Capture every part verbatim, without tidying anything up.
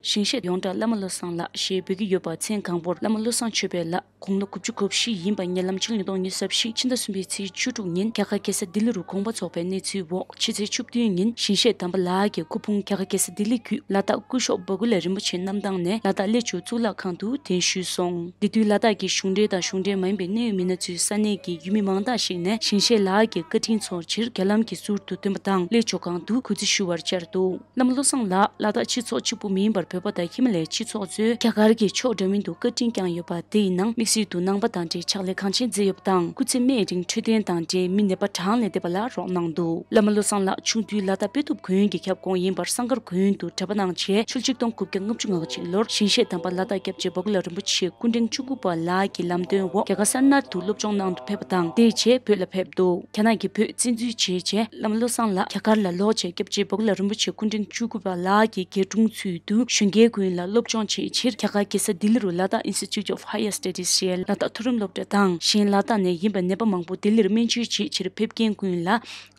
ཞིང་གཤེགས་ཡོངས་གྲགས་བླ་མ་བློ་བཟང་ལགས་ཞེས་འབོད་ཀྱི་ཡོད་པ། མཚན་གང་པོར་བླ་མ་བློ་བཟང་ཆོས་འཕེལ་ལགས། དགུང་ལོ་དགུ་བཅུ་གོ་བཞི་ཡིན་པ། ཉེ་ལམ་ཕྱི་ལོ་ཉིས་སྟོང་ཉི་ཤུ་རྩ་བཞི་ཕྱི་ཟླ་གསུམ་པའི་ཚེས་བཅུ་དྲུག་ཉིན་རྒྱ་གར་རྒྱལ་ས་ལྡི་ལི་རུ་དགོངས་པ་རྫོགས་པའི་གནས་ཚུལ་འོག་ཕྱི་ཚེས་བཅུ་བདུན་ཉིན་ཞིང་གཤེགས་དམ་པ་ལགས་ཀྱི་སྐུ་ཕུང་རྒྱ་གར་རྒྱལ་ས་ལྡི་ལི་བརྒྱུད་ལ་དྭགས་སྐུ་ཞབས་བྷ་གུ་ལ་རིན་པོ་ཆེ་གནམ་ཐང་ནས་ལ་དྭགས་གླེ་ལྕོག་གཙུག་ལག་ཁང་དུ་གདན་ཞུས་སོང་། དེ་དུས་ལ་དྭགས་ཀྱི་གཞུང་འབྲེལ་དང་གཞུང་འབྲེལ་མ་ཡིན་པའི་གནད་ཡོད་མི་སྣ་ཚོས་ས་གནས་ཀྱི་ཡུལ་མི་མང་དག་ཞིག་ནས་ཞིང་གཤེགས་ལགས་ཀྱི་བཀའ་དྲིན་ཚོར་ཕྱིར་རྒྱ་ལམ་གྱི་ཟུར་དུ་སྟོན་པ་དང་གླེ་ལྕོག་ཁང་དུ་གུས་བརྩི་ཞུ་བར་བཅར་འདུག་བླ་མ་བློ་བཟང་ལགས་ལ་དྭགས་སྤྱི་ཚོགས་གཅིག་པུ་མིན་པར་བོད་པ་དང་ཧི་མ་ལའི་སྤྱི་ཚོགས་ཚོས་རྒྱ་གར་གྱི་ཕྱོགས་འདྲ་མིན་དུ་བཀའ་དྲིན་བསྐྱངས་ཡོད་པ། དེའི་ནང་དམིགས་བསལ་དུ་ནང་པ་དང་འབྲེལ་ཕྱག་ལས་གང་ཆེན་མཛད་ཡོད་པ་དང་། སྐུ་ཚེ་སྨད་རིང་འཕྲོད་བསྟེན་དང་འབྲེལ་མི་ནད་པ་གྲངས་ལས་འདས་པ་ལ་རོགས་གནང་འདུག་བླ་མ་བློ་བཟང་ལགས་ཆུང་དུས་ལ་དྭགས་དཔེ་ཐུབ་དགོན་གྱི་ཁྱབ་ཁོངས་ཡིན་པར་སང་དཀར་དགོན་དུ་གྲྭ་པ་གནང་རྗེས་ཕྱི་ལོ་ཆིག་སྟོང་དགུ་བརྒྱ་ལྔ་བཅུ་ང་གཅིག་ལོར་ཞིང་གཤེགས་དམ་པ་ལ་དྭགས་སྐྱབས་རྗེ་བྷ་གུ་ལ་རིན་པོ་ཆེ་སྐུ་ཕྲེང་བཅུ་དགུ་པ་ལགས་ཀྱི་ལམ་སྟོན་འོག་རྒྱ་གར་སར་ནཱཐ་དུ་སློབ་སྦྱོང་གནང་དུ་ཕེབས་པ་དང་། དེའི་རྗེས་བོད་ལ་ཕེབས་འདུག་རྒྱ་ནག་གིས་བོད་བཙན་འཛུལ་བྱས་རྗེས་བླ་མ་བློ་བཟང་ལགས་རྒྱ་གར་ལ་ལོག་རྗེས་སྐྱབས་རྗེ་བྷ་གུ་ལ་རིན་པོ་ཆེ་སྐུ་ཕྲེང་བཅུ་དགུ་པ་ལགས་ཀྱི་རྒྱས་དྲུང་ཚུལ་དུ་གཞོན་སྐྱེས་ཀུན་ལ་སློབ་སྦྱོང་བྱེད་ཕྱིར་རྒྱ་གར་རྒྱལ་ས་ལྡི་ལི་རུ་ལ་དྭགས་Institute of Higher Studies ཞེས་ལ་དྭགས་མཐོ་རིམ་སློབ་གྲྭ་དང་། གཞན་ལ་དྭགས་ནས་ཡིན་པའི་ནད་པ་མང་པོ་ལྡི་ལིར་སྨན་བཅོས་བྱེད་ཕྱིར་ཕེབས་མཁན་ཀུན་ལ་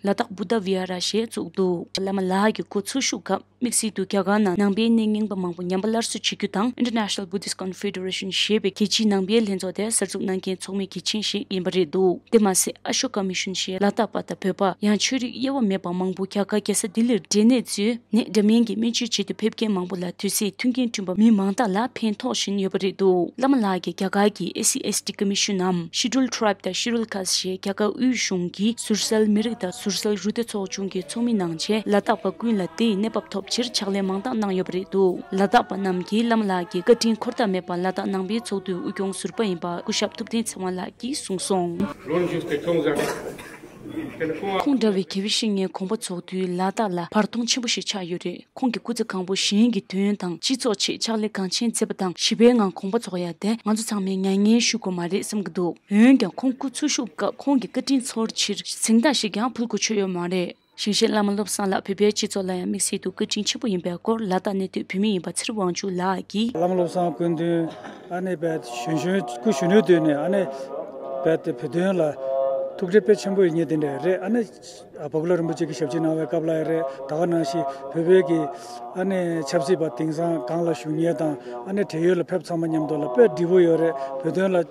ལ་དྭགས་བུདྡྷ་བི་ཧཱ་ར་ཞེས་བཙུགས་འདུག་བླ་མ་ལགས་ཀྱི་སྐུ་འཚོ་བཞུགས་སྐབས་དམིགས་བསལ་དུ་རྒྱ་གར་ནང་ནང་པའི་གནས་རྙིང་པ་མང་པོ་ཉམས་པ་སླར་གསོ་བྱེད་རྒྱུ་དང་། International Buddhist Confederation ཞེས་པའི་རྒྱལ་སྤྱིའི་ནང་པའི་ལྷན་ཚོགས་དེ་གསར་འཛུགས་གནང་མཁན་ཚོགས་མི་གལ་ཆེན་ཞིག་ཡིན་པ་རེད་འདུག་དེ་མ་ཟད་ཨ་ཤོ་ཀ་མི་ཤོན་ཞེས་ལ་དྭགས་པ་དང་བོད་པ། ཡང་ཆོས་རིག་དབྱེ་བ་མེད་པ་མང་པོ་རྒྱ་གར་རྒྱལ་ས་ལྡི་ལིར་འབྲེལ་གནས་ཚོས་ནད་འདྲ་མིན་གྱི་སྨན་བཅོས་བྱེད་དུ་ཕེབས་མཁན་མང་པོ་ལ་དུས་ཚོད་མཐུན་རྐྱེན་བསྐྲུན་པ་མི་མང་དག་ལ་ཕན་ཐོགས་བཞིན་ཡོད་པ་རེད་འདུག་བླ་མ་ལགས་ཀྱིས་རྒྱ་གར་གྱི་ཨེ་སི་ཨེས་ཊི་ཀོ་མི་ཤོན་ནམ་Scheduled Tribe དང་Scheduled Caste ཞེས་རྒྱ་གར་དབུས་གཞུང་གིས་ཟུར་གསལ་མི་རིགས་དང་ཟུར་གསལ་རུ་སྡེ་ཚོགས་ཆུང་གི་ཚོགས་མི་གནང་རྗེས་ལ་དྭགས་པ་ཀུན་ལ་དེའི་གནས་བབ་ཐོབ་ཕྱིར་ཕྱག་ལས་མང་དག་གནང་ཡོད་པ་རེད་འདུག་ལ་དྭགས་པ་རྣམས་ཀྱིས་བླ་མ་ལགས་ཀྱི་བཀའ་དྲིན་འཁོར་ཐབས་མེད་པ། ལ་དྭགས་ནང་པའི་ཚོགས་འདུའི་དབུ་སྐྱོང་ཟུར་པ་ཡིན་པ་སྐུ་ཞབས་ཐུབ་བསྟན་ཚེ་དབང་ལགས་ཀྱིས་གསུངས་སོང་། ཁོང་འདྲ་བའི་དགེ་བའི་བཤེས་གཉེན་གོམ་པ་ཚོགས་དུས་ལ་དྭགས་ལ་བར་མཐོང་ཆེན་པོ་ཞིག་ཆགས་ཡོད་རེད། ཁོང་གི་སྐུ་ཚེ་གང་པོ་གཞན་གྱི་དོན་དང་སྤྱི་ཚོགས་ཆེད་ཕྱག་ལས་གང་ཆེན་མཛད་པ་དང་། ཞི་བའི་ངང་གོམ་པ་ཚོགས་ཡ་དེ་ང་ཚོ་ཚང་མས་མྱ་ངན་ཞུ་དགོས་མ་རེད་བསམ་གྱི་འདུག་འོན་ཀྱང་ཁོང་སྐུ་འཚོ་བཞུགས་སྐབས་ཁོང་གི་བཀའ་དྲིན་ཚོར་ཕྱིར་གཟེངས་རྟགས་ཤིག་ཀྱང་ཕུལ་དགོས་ཆོད་ཡོད་མ་རེད། ཞིང་གཤེགས་བླ་མ་བློ་བཟང་ལགས་བོད་པའི་སྤྱི་ཚོགས་ལ་ཡང་དམིགས་བསལ་དུ་བཀའ་དྲིན་ཆེན་པོ་ཡིན་པའི་སྐོར་ལ་དྭགས་གནས་སྡོད་བོད་མི་ཡིན་པ་ཚེ་རིང་དབང་ཕྱུག་ལགས་ཀྱིས། བླ་མ་བློ་བཟང་སྐུ་མདུན་ཨ་ནེ་བས་གཞོན་གཞོན་སྐུ་གཞོན་ནུའི་དུས་ནས་ཨ་ནེ་བས་དེ་བོད་དོན་ལ་ཐུགས་ཁྲལ་དཔེ་ཆེན་པོ་ཡོད་མཁན་དེ་འདྲ་རེད། ཨ་ནེ་བྷ་གུ་ལ་རིན་པོ་ཆེ་གིས་ཞབས་ཕྱི་གནང་བའི་སྐབས་ལ་ཡང་རེད། ད་ག་ནང་བཞིན་བོད་པའི་གི་ཨ་ནེ་ཆབ་སྲིད་པ་དེང་སང་སྒང་ལ་བཞུགས་མཁན་དང་ཨ་ནེ་བགྲེས་ཡོལ་ལ་ཕེབས་ཚར་བ་མཉམ་དུ་ལ་དཔེ་འདྲིས་པོ་ཡོད་རེད། བོད་དོན་ལ་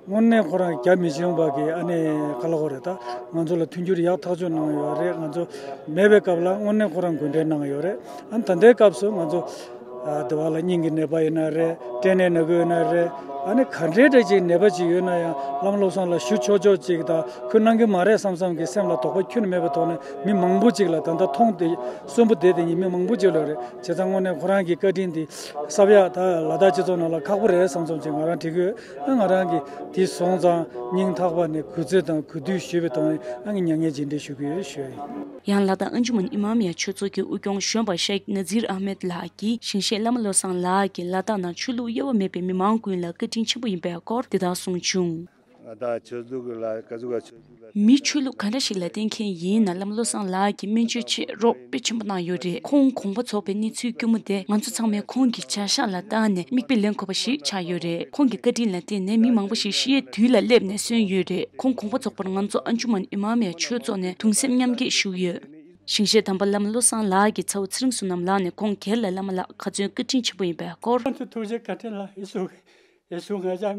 དངོས་གནས་ཁོ་རང་རྒྱ་མི་ཆེན་པ་གི་ཨ་ནེ་ག་ལ་གོ་རེད། ད་ང་ཚོ་ལ་མཐུན་འགྱུར་ཡག་ཐག་ཆོད་གནང་ཡོད་རེད། ང་ཚོ་མེད་པའི་སྐབས་ལ་དངོས་གནས་ཁོ་རང་གུས་འདྲེ་གནང་ཡོད་རེད། ཨ་ནི་ད་ལྟའི་སྐབས་སུ་ང་ཚོ་ཨ་དེ་བ་ལ་སྙིང་གི་ནད་པ་ཡིན་ན་རེད། སྐྲན་ནད་ན་གི་ཡོད་ན་རེད། ཨ་ནི་ག་འདྲའི་འདྲ་ཅིག་ནད་པ་ཅིག་ཡོད་ན་ཡང་བླ་མ་བློ་བཟང་ལ་ཞུ་ཆོག་ཆོག་ཅིག་དང་ཁུར་གནང་གི་མ་རེད་བསམ་བསམ་གི་སེམས་ལ་དོགས་པ་ཁྱོན་ནས་མེད་པའི་ཐོག་ནས་མི་མང་པོ་ཅིག་ལ་ད་ལྟ་མཐོང་དེ་གསོན་པོ་བསྡད་དེ་ཉིན་མི་མང་པོ་ཅིག་ལ་རེད། བྱས་ཙང་དངོས་གནས་ཁོ་རང་གི་བཀའ་དྲིན་དེ་གསབ་ཡག་ད་ལ་དྭགས་སྤྱི་ཚོགས་ནང་ལ་ཁག་པོ་རེད་བསམ་བསམ་ཅིག་ང་རང་དྲན་གི་ཡོད། ཨ་ང་རང་གིས་དེ་སོང་ཙང་སྙིང་ཐག་པ་ནས་གུས་བརྩི་དང་གུས་འདུད་ཞུས་པའི་ཐོག་ནས་ཨ་ངས་མྱ་ངན་རྗེས་དྲན་ཞུ་གི་ཡོད་ཞུ་ཡ་ཡིན། ཡང་ལ་དྭགས་ཨན་ཇུ་མན་ཨི་མ་མི་ཡ་ཆོས་ཚོགས་ཀྱི་དབུ་སྐྱོང་གཞོན་པ་ཤེག་ནཛིར་ཨ་མེད་ལགས་ཀྱིས་ཞིང་གཤེགས་བླ་མ་བློ་བཟང་ལགས་ཀྱིས་ལ་དྭགས་ནང་ཆོས་ལུགས་དབྱེ་བ་མེད་པའི་མི་མང་ཀུན་ལ་བཀའ་དྲིན་ཆེན་པོ་ཡིན་པའི་སྐོར་འདི་ལྟར་གསུངས་བྱུང་། ང་དང་ཆོས་ལུགས་ལ་ག་ཚོད་ག་ཆོས་ལུགས་ལ། མི་ཆོས་ལུགས་ག་འདྲ་ཞིག་ལ་བརྟེན་མཁན་ཡིན་ན་བླ་མ་བློ་བཟང་ལགས་ཀྱིས་སྨན་བཅོས་ཆེད་རོགས་དཔེ་ཆེན་པོ་གནང་ཡོད་རེད། ཁོང་དགོངས་པ་རྫོགས་པའི་གནས་ཚུལ་སྐྱོ་མོ་དེ་ང་ཚོ་ཚང་མས་ཁོང་གི་བྱ་གཞག་ལ་བལྟས་ནས་མིག་དཔེ་ལེན་དགོས་པ་ཞིག་ཆགས་ཡོད་རེད། ཁོང་གི་བཀའ་དྲིན་ལ་བརྟེན་ནས་མི་མང་པོ་ཞིག་ཤི་ཡའི་དུས་ལ་སླེབས་ནས་གསོན་ཡོད་རེད། ཁོང་དགོངས་པ་རྫོགས་པར་ང་ཚོ་ཨན་ཇུ་མན་ཨི་མ་མི་ཡ་ཆོས་ཚོགས་ནས་གདུང་སེམས་མཉམ་སྐྱེད་ཞུ་ཡོད། ཞིང་གཤེགས་དམ་པ་བླ་མ་བློ་བཟང་ལགས་ཀྱི་ཚ་བོ་ཚེ་རིང་བསོད་ནམས་ལགས་ནས་ཁོང་སྒེར་ལ་བླ་མ་ལགས་ག་ཚོད་བཀའ་དྲིན་ཆེན་པོ་ཡིན་པའི་སྐོར། ཁོང་ཚོ་ཐུགས་རྗེ་བཀའ་དྲིན་ལ་ཡེ་སུ་ཡེ་སུ་ང་ཅག་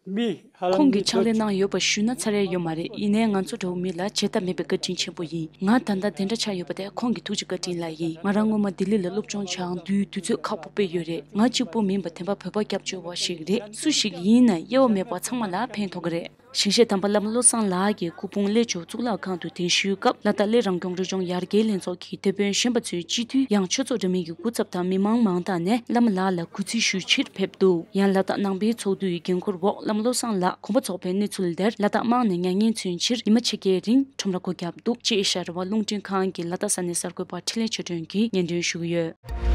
མི་ཧ་ལམ་ཁོང་གིས་ཕྱག་ལས་གནང་ཡོད་པ་ཞུས་ན་ཚར་ཡ་ཡོད་མ་རེད། ཡིན་ནའི་ང་ཚོ་འདྲ་བོ་མི་ལ་བརྗེད་ཐབས་མེད་པའི་བཀའ་དྲིན་ཆེན་པོ་ཡིན། ང་ད་ལྟ་དེ་འདྲ་ཆགས་ཡོད་པ་དེ་ཁོང་གི་ཐུགས་རྗེ་བཀའ་དྲིན་ལ་ཡིན། ང་རང་སྔོན་མ་ལྡི་ལི་ལ་སློབ་སྦྱོང་སྦྱང་དུས་དུས་ཚོད་ཁག་པོ་དཔེ་ཡོད་རེད། ང་གཅིག་པུ་མིན་པ་དེ་འབའ་བོད་པ་སྐྱབས་བཅོལ་བ་ཞིག་རེད། སུ་ཞིག་ཡིན་ན་དབྱེ་བ་མེད་པ་ཚང་མ་ལ་ཕན་ཐོགས་ཀྱི་རེད། ཞིང་གཤེགས་དམ་པ་བླ་མ་བློ་བཟང་ལགས་ཀྱི་སྐུ་ཕུང་གླེ་ལྕོག་གཙུག་ལག་ཁང་དུ་གདན་ཞུའི་སྐབས་ལ་དྭགས་གླེ་རང་སྐྱོང་རི་ལྗོངས་ཡར་རྒྱས་ལྷན་ཚོགས་ཀྱི་དེད་དཔོན་གཞོན་པ་ཚོའི་སྤྱི་འཐུས། ཡང་ཆོས་ཚོགས་འདྲ་མིན་གྱི་སྐུ་ཚབ་དང་མི་མང་མང་དག་ནས་བླ་མ་ལགས་ལ་གུས་བརྩི་ཞུ་ཕྱིར་ཕེབས་འདུག་ཡང་ལ་དྭགས་ནང་པའི་ཚོགས་འདུ་ཡི་འགན་འཁུར་འོག་བླ་མ་བློ་བཟང་ལགས་དགོངས་པ་རྫོགས་པའི་གནས་ཚུལ་དེར་ལ་དྭགས་དམངས་ནས་མྱ་ངན་མཚོན་ཕྱིར་ཉི་མ་ཕྱེད་ཀའི་རིང་ཁྲོམ་ར་སྒོ་བརྒྱབ་འདུག་ཅེས་ཨེ་ཤ་ཡ་རང་དབང་རླུང་འཕྲིན་ཁང་གི་ལ་དྭགས་ས་གནས་གསར་འགོད་པ་འཕྲིན་ལས་ཆོས་སྒྲོན་གྱིས་སྙན་སྒྲོན་ཞུ་གི་ཡོད།